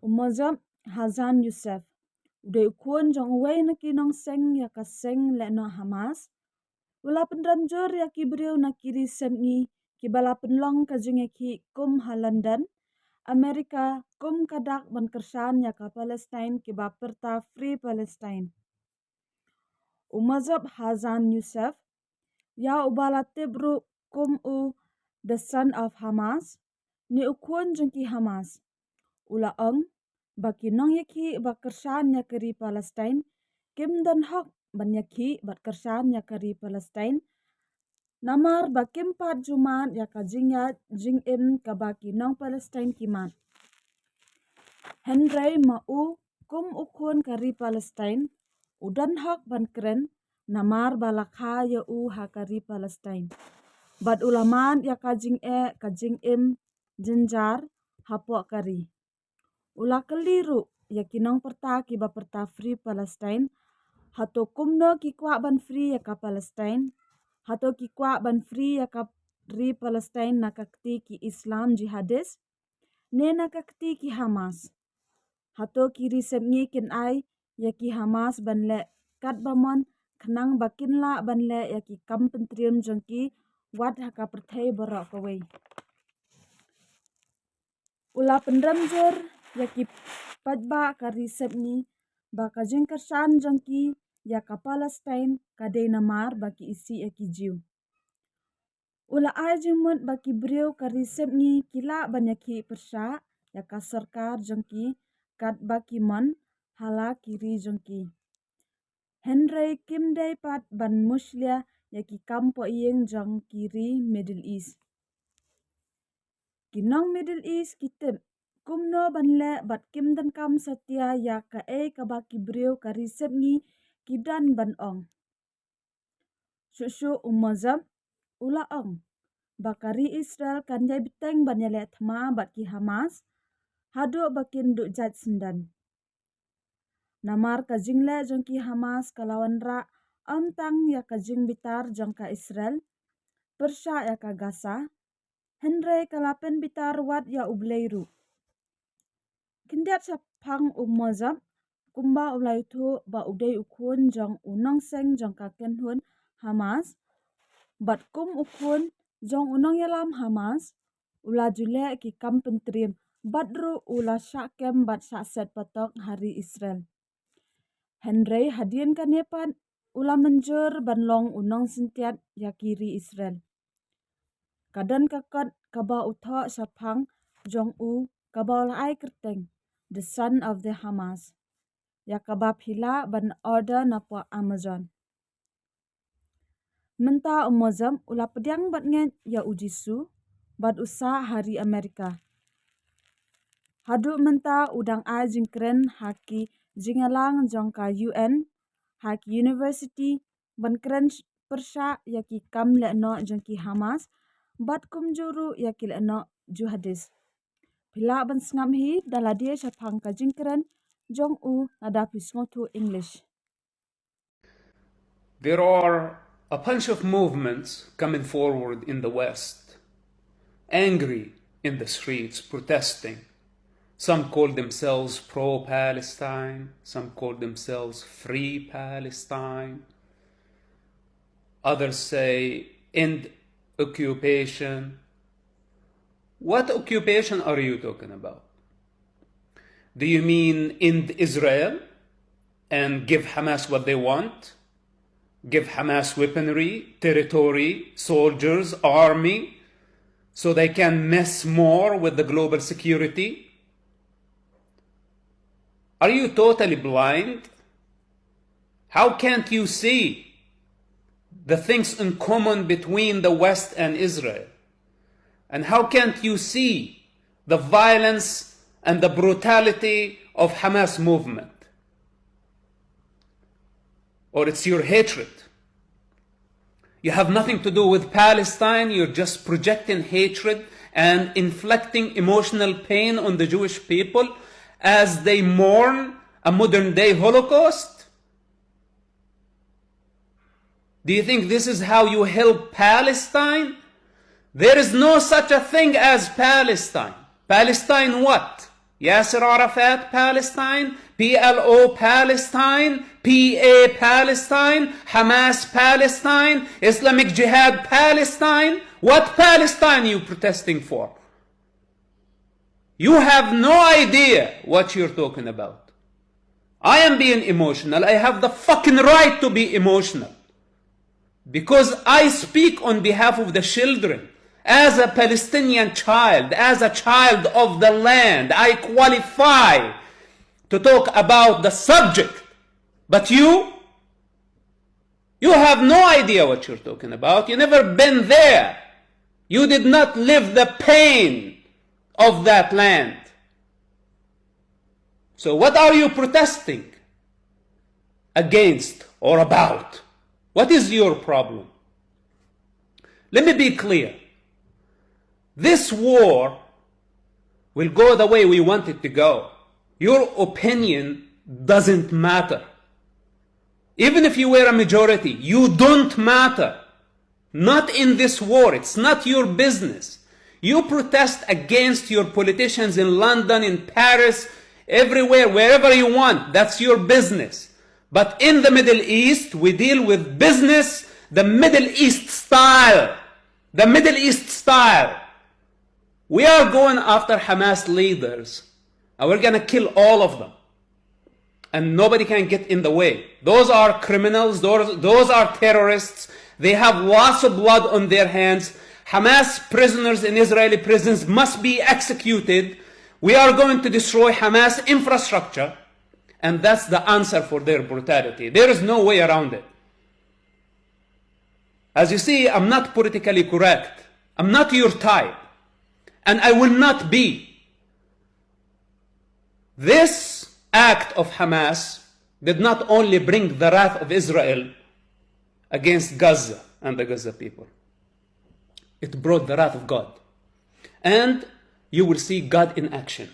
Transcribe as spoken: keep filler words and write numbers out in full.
U Mojab Hazan Youssef, u dei u khun jong uwei na ki nongseng ïa ka seng lehnoh Hamas, u la pynrem jur ïa ki briew na ki ri sepngi kiba la pynlong ka jingïakhih kum ha London, America, kum ka dak ban kyrshan ïa ka Palestine kiba pyrta Free Palestine. U Mojab Hazan Youssef, ïa uba la tip ruh kum u The Son of Hamas, ne u khun jong ki Hamas, u la ong ba ki nongïakhih ba kyrshan ïa ka ri Palestine kim don hok ban ïakhih bad kyrshan ïa ka ri Palestine, namar ba kim pat ju mad ïa ka jingïaid jingim kaba ki nong Palestine ki mad. Hynrei ma u, kum u khun ka ri Palestine, u don hok ban kren, namar ba la kha ïa u ha ka ri Palestine. Bad u la mad ïa ka jingeh ka jingim jynjar hapoh ka ri. U la kylli ruh ïa ki nongpyrta kiba pyrta Free Palestine, hato kumno ki kwah ban free ïa ka Palestine? Hato ki kwah ban free ïa ka ri Palestine na ka kti ki Islam jihadist, ne na ka kti ki Hamas? Hato ki ri sepngi kin ai ïa ki Hamas ban leh katba mon khnang ba kin lah ban leh ïa ki kam pyntriem jong ki wat ha ka pyrthei baroh kawei? U la pynrem jur ïa ki paidbah ka ri sepngi ba ka jingkyrshan jong ki ïa ka Palestine ka dei namar ba ki isih ïa ki Jiw. U la ai jingmut ba ki briew ka ri sepngi ki lah ban ïakhih pyrshah ïa ka sorkar jong ki katba ki mon ha la ki ri jong ki. Hynrei kim dei pat ban mushlia ïa ki kam pohïing jong ki ri Middle East. Ki nong Middle East ki tip kumno ban leh bad kim donkam satia ïa kaei kaba ki briew ka ri sepngi ki don ban ong. Shuh shuh u Mojab u la ong ba ka ri Israel kan ïai bteng ban ïaleh thma bad ki Hamas haduh ba kin duh jait syndon. Namar ka jingleh jong ki Hamas ka la wanrah ym tang ïa ka jingbitar jong ka Israel pyrshah ïa ka Gaza, hynrei ka la pynbitar wat ïa U Blei ruh. Khyndiat shaphang u Mojab, kumba u la ïathuh ba u dei u khun jong u nongseng jong ka kynhun Hamas, bad kum u khun jong u nongïalam Hamas, u la ju leh ki kam pyntriem bad ruh u la shah kem bad shah set patok ha ri Israel. Hynrei hadien kane pat u la mynjur ban long u nongsyntiat ïa ki ri Israel. Ka don ka kot kaba u thoh shaphang jong u kaba u la ai kyrteng The Son of the Hamas, ïa kaba phi lah ban order na poh Amazon. Mynta u Mojab u la pdiang bad ngeit ïa u Jisu bad u sah ha ri America. Haduh mynta u dang ai jingkren ha ki jingïalang jong ka U N, ha ki university, ban kren pyrshah ïa ki kam lehnoh jong ki Hamas bad kumjuh ruh ïa ki lehnoh jihadist. Phi lah ban sngap hi da lade shaphang ka jingkren jong u lada phi sngewthuh English. There are a bunch of movements coming forward in the West, angry in the streets, protesting. Some call themselves pro Palestine, some call themselves free Palestine. Others say end occupation. What occupation are you talking about? Do you mean end Israel and give Hamas what they want? Give Hamas weaponry, territory, soldiers, army, so they can mess more with the global security? Are you totally blind? How can't you see the things in common between the West and Israel? And how can't you see the violence and the brutality of Hamas movement? Or it's your hatred? You have nothing to do with Palestine. You're just projecting hatred and inflicting emotional pain on the Jewish people as they mourn a modern day Holocaust. Do you think this is how you help Palestine? There is no such a thing as Palestine. Palestine what? Yasser Arafat Palestine, P L O Palestine, P A Palestine, Hamas Palestine, Islamic Jihad Palestine. What Palestine you protesting for? You have no idea what you're talking about. I am being emotional. I have the fucking right to be emotional. Because I speak on behalf of the children. As a Palestinian child, as a child of the land, I qualify to talk about the subject. But you, you have no idea what you're talking about. You never been there. You did not live the pain of that land. So what are you protesting against or about? What is your problem? Let me be clear. This war will go the way we want it to go. Your opinion doesn't matter. Even if you were a majority, you don't matter. Not in this war. It's not your business. You protest against your politicians in London, in Paris, everywhere, wherever you want. That's your business. But in the Middle East, we deal with business the Middle East style. The Middle East style. We are going after Hamas leaders, and we're gonna kill all of them. And nobody can get in the way. Those are criminals, those, those are terrorists. They have lots of blood on their hands. Hamas prisoners in Israeli prisons must be executed. We are going to destroy Hamas infrastructure. And that's the answer for their brutality. There is no way around it. As you see, I'm not politically correct. I'm not your type. And I will not be. This act of Hamas did not only bring the wrath of Israel against Gaza and the Gaza people, it brought the wrath of God. And you will see God in action.